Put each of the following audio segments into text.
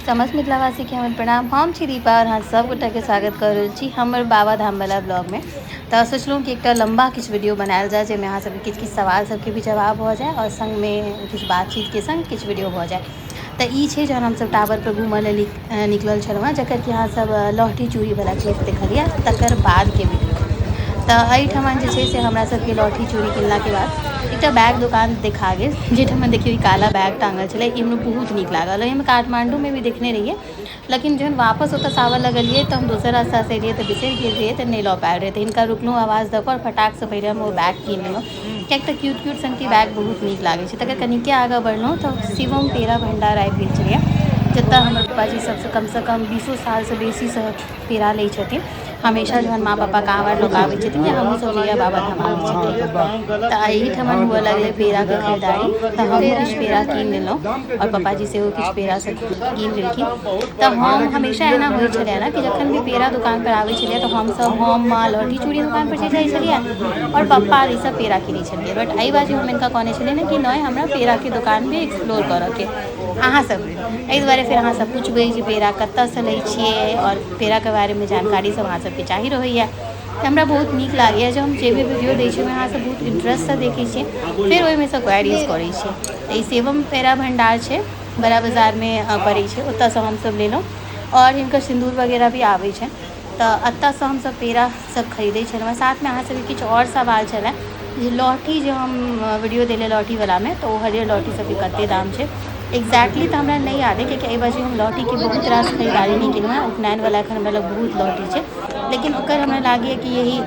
समस्त मिथिलावासीके हमर प्रणाम। हम छी दीपा और अहाँ सब गोटाके स्वागत कऽ रहल छी हमर बाबा धाम वाला ब्लॉगमे। तऽ सोचलहुँ कि एकटा लम्बा किछु वीडियो बनायल जाय जाहिमे अहाँ सबके किछु किछु सवाल सबके भी जवाब भऽ जाय और संगमे किछु बातचीतके संग किछु वीडियो भऽ जाय। तऽ ई छै जहन हमसब टावर पर घूमऽ लेल निकलल छलहुँ हेँ, जकर कि अहाँ सब लहठी चूड़ी वाला क्लिप देखलियै तकर बादके वीडियो। तऽ एहिठमन जे छै से हमरा सबके लहठी चूड़ी किनलाके बाद एकटा बैग दोकान देखा गेल, जाहिठमन देखियौ ई काला बैग टाँगल छलै। ई हमरा बहुत नीक लागल। एहिमे काठमाण्डूमे भी देखने रहियै, लेकिन जहन वापस ओतऽसँ आबऽ लगलियै तऽ हम दोसर रास्तासँ एलियै तऽ बिसरि गेल रहियै, तऽ नहि लऽ पायल रहियै। तऽ हिनका रुकलहुँ आवाज दऽ कऽ आओर फटाकसँ पहिले हम ओ बैग कीन लेलहुँ, किएक तऽ क्यूट क्यूट सनके बैग बहुत नीक लागै छै। तकर कनिके आगाँ बढ़लहुँ तऽ शिवम पेड़ा भण्डार आबि गेल छलैए, जतऽ हमर पप्पाजी सबसँ कमसँ कम 20 सालसँ बेसीसँ पेड़ा लै छथिन। हमेशा जहन माँ पापा काँवर लऽ कऽ आबै छथिन या हमहूँ सब जहिया बाबाधाम आबै छथिन तऽ एहिठमन हुअ लगलै पेड़ाके खरीदारी। तऽ हमहूँ किछु पेड़ा कीन लेलहुँ आओर पप्पाजी सेहो किछु पेड़ा सब कीन लेलखिन। तऽ हम हमेशा एना होइ छलै ने कि जखन भी पेड़ा दोकानपर आबै छलियै तऽ हमसब, हम माँ लहठी चूड़ी दोकानपर चलि जाइ छलियै आओर पप्पा ई सब पेड़ा कीनै छलियै। बट एहि बार जे हम हिनका कहने छलियै ने कि नहि, हमरा पेड़ाके दोकान भी एक्सप्लोर करऽके अहाँ सब लेल, एहि दुआरे फेर अहाँ सब पुछबै जे पेड़ा कतऽसँ लै छियै आओर पेड़ाके बारेमे जानकारी सब अहाँ सबके चाही रहैए। तऽ हमरा बहुत नीक लागैए जे हम जे भी वीडियो दै छी ओहिमे अहाँ सब बहुत इन्ट्रेस्टसँ देखै छियै, फेर ओहिमे सँ क्वेरीज करै छियै। तऽ ई शिवम पेड़ा भण्डार छै, बड़ा बाजारमे पड़ै छै, ओतऽसँ हमसब लेलहुँ। आओर हिनकर सिन्दूर वगैरह भी आबै छै। तऽ एतऽसँ हमसब पेड़ा सब खरीदै छलहुँ। साथमे अहाँ सबके किछु आओर सवाल छलै जे लहठी जे हम वीडियो देलियै लहठीवलामे, तऽ ओ हरियर लहठी सबके कते दाम छै एक्जैक्टली तऽ हमरा नहि याद अइ, कियाकि एहि बार हम लहठीके बहुत रास खरीदारी नहि केलहुँ हेँ। उपनयनवला एखन हमरा लग बहुत लहठी छै, लेकिन ओकर हमरा लागैए कि यही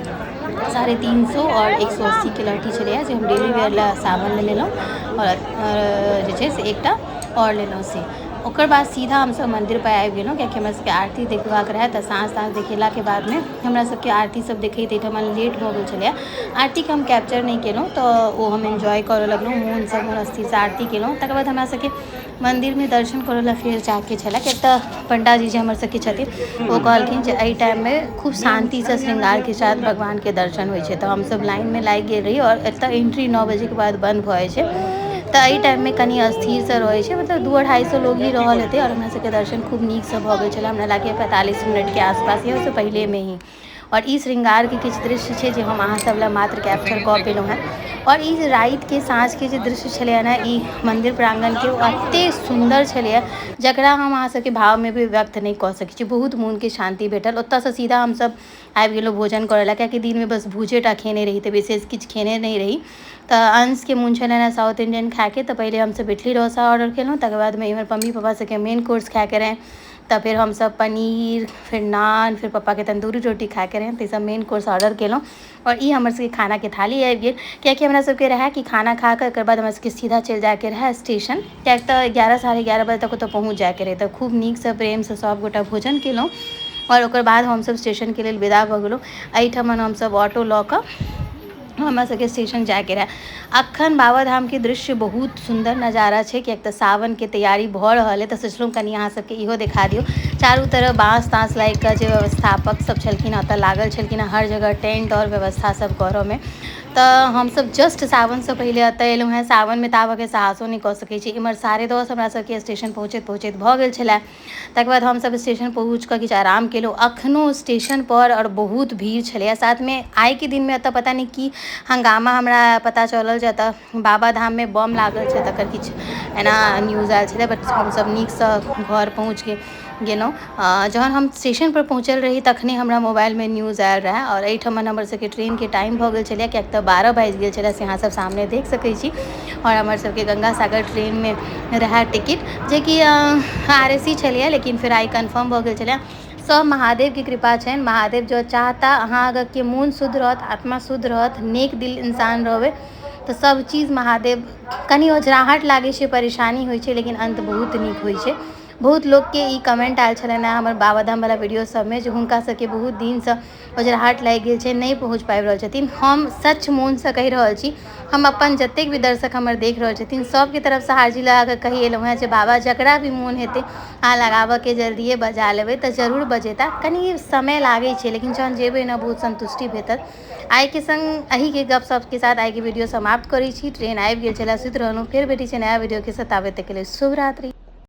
350 आओर 180के लहठी छलैए, जे हम डेली वेयर लए सावनमे लेलहुँ आओर जे छै से एकटा आओर लेलहुँ से। ओकर बाद सीधा हमसब मन्दिरपर आबि गेलहुँ, कियाकि हमरा सबके आरती देखबाक रहए। तऽ साँझ ताँझ देखेलाके बादमे हमरा सबके आरती सब देखैत एहिठमन लेट भऽ गेल छलैए। आरतीके हम कैप्चर नहि केलहुँ, तऽ ओ हम एन्जॉय करऽ लगलहुँ, मोनसँ मोन स्थिरसँ आरती केलहुँ। तकर बाद हमरा सबके मन्दिरमे दर्शन करऽ लए फेर जाके छलए, किएक तऽ पण्डाजी जे हमर सबके छथिन ओ कहलखिन जे एहि टाइममे खूब शान्तिसँ श्रृंगारके साथ भगवानके दर्शन होइ छै। तऽ हमसब लाइनमे लागि गेल रही आओर एतऽ एंट्री 9 बजेके बाद बन्द भऽ जाइ छै, तऽ एहि टाइममे कनि अस्थिरसँ रहै छै, मतलब 200-250 लोग ही रहल हेतै। आओर हमरा सबके दर्शन खूब नीकसँ भऽ गेल छलै, हमरा लागैए 45 मिनटके आसपास या ओहिसँ पहिलेमे ही। आओर ई श्रृंगारके किछु दृश्य छै जे हम अहाँ सब लए मात्र कैप्चर कऽ पेलहुँ हेँ। आओर ई रातिके साँझके जे दृश्य छलैए ने ई मन्दिर प्राङ्गणके, ओ एतेक सुन्दर छलैए जकरा हम अहाँ सबके भावमे भी व्यक्त नहि कऽ सकै छी। बहुत मोनके शान्ति भेटल। ओतऽसँ सीधा हमसब आबि गेलहुँ भोजन करऽ लए, कियाकि दिनमे बस भुजेटा खेने रही, तऽ विशेष किछु खेने नहि रही। तऽ अंशके मोन छलनि हेँ साउथ इंडियन खायके, तऽ पहिले हमसब इडली डोसा ऑर्डर केलहुँ। तकर बादमे इम्हर मम्मी पापा सबके मेन कोर्स खायके रहनि, तऽ फेर हमसब पनीर, फेर नान, फेर पप्पाके तन्दूरी रोटी खायके रहनि, तऽ ई सब मेन कोर्स ऑर्डर केलहुँ। आओर ई हमर सबके खानाके थाली आबि गेल, कियाकि हमरा सबके रहए कि खाना खा कऽ एकर बाद हमरा सबके सीधा चलि जायके रहए स्टेशन, किएक तऽ 11 11:30 बजे तक ओतऽ पहुँच जायके रहै। तऽ खूब नीकसँ प्रेमसँ सबगोटा भोजन केलहुँ आओर ओकर बाद हमसब स्टेशनके लेल विदा भऽ गेलहुँ। एहिठमन हमसब ऑटो लऽ कऽ हमरा सबके स्टेशन जायके रहए। अखन बाबाधामके दृश्य बहुत सुन्दर नजारा छै, किएक तऽ सावनके तैयारी भऽ रहल अइ। तऽ सोचलहुँ कनि अहाँ सबके इहो देखा दियौ। चारू तरफ बाँस ताँस लागि कऽ जे व्यवस्थापक सब छलखिन ओतऽ लागल छलखिन हँ, हर जगह टेंट आओर व्यवस्था सब करऽमे। तऽ हमसब जस्ट सावनसँ पहिले एतऽ एलहुँ हेँ। सावनमे तऽ आबऽके साहसो नहि कऽ सकै छी। इम्हर 10:30 हमरा सबके स्टेशन पहुँचैत पहुँचैत भऽ गेल छलै। तकर बाद हमसब स्टेशन पहुँच कऽ किछु आराम केलहुँ। अखनो स्टेशन पर आओर बहुत भीड़ छलैए। साथमे आइके दिनमे एतऽ पता नहि की हंगामा हमरा पता चलल जे एतऽ बाबाधाममे बम लागल छै, तकर किछु एना न्यूज आयल छलै। बट हमसब नीकसँ घर पहुँच गेलहुँ। जहन हम स्टेशन पर पहुँचल रही तखने हमरा मोबाइलमे न्यूज आयल रहए। आओर एहिठमन हमर सबके ट्रेनके टाइम भऽ गेल छलै, किएक तऽ 12 बाजि गेल छलै, से अहाँ सब सामने देख सकै छी। आओर हमर सबके गंगा सागर ट्रेनमे रहए टिकट, जेकि RAC छलैए, लेकिन फेर आइ कन्फर्म भऽ गेल छलै। सब महादेवके कृपा छनि। महादेव जो चाहता, अहाँ अगरके मोन शुद्ध रहत, आत्मा शुद्ध रहत, नेक दिल इंसान रहबै तऽ सब चीज महादेव। कनि ओझराहट लागै छै, परेशानी होइ छै, लेकिन अन्त बहुत नीक होइ छै। बहुत लोकके ई कमेंट आयल छलनि हेँ हमर बाबाधामवला वीडियो सबमे जे हुनका सबके बहुत दिनसँ ओझराहट लागि गेल छै, नहि पहुँच पाबि रहल छथिन। हम सच मोनसँ कहि रहल छी, हम अपन जतेक भी दर्शक हमर देख रहल छथिन सबके तरफसँ हाजिर लगाकऽ कहि एलहुँ हेँ जे बाबा जकरा भी मोन हेतै अहाँ लगाबऽके जल्दिए बजा लेबै तऽ जरूर बजेता। कनि समय लागै छै, लेकिन जहन जेबै ने बहुत सन्तुष्टि भेटत। आइके संग एहिके गप सपके साथ आइके वीडियो समाप्त करै छी। ट्रेन आबि गेल छलै, सुति रहलहुँ। फेर भेटै छै नया वीडियोके साथ, ताबे तकके लेल शुभरात्रि।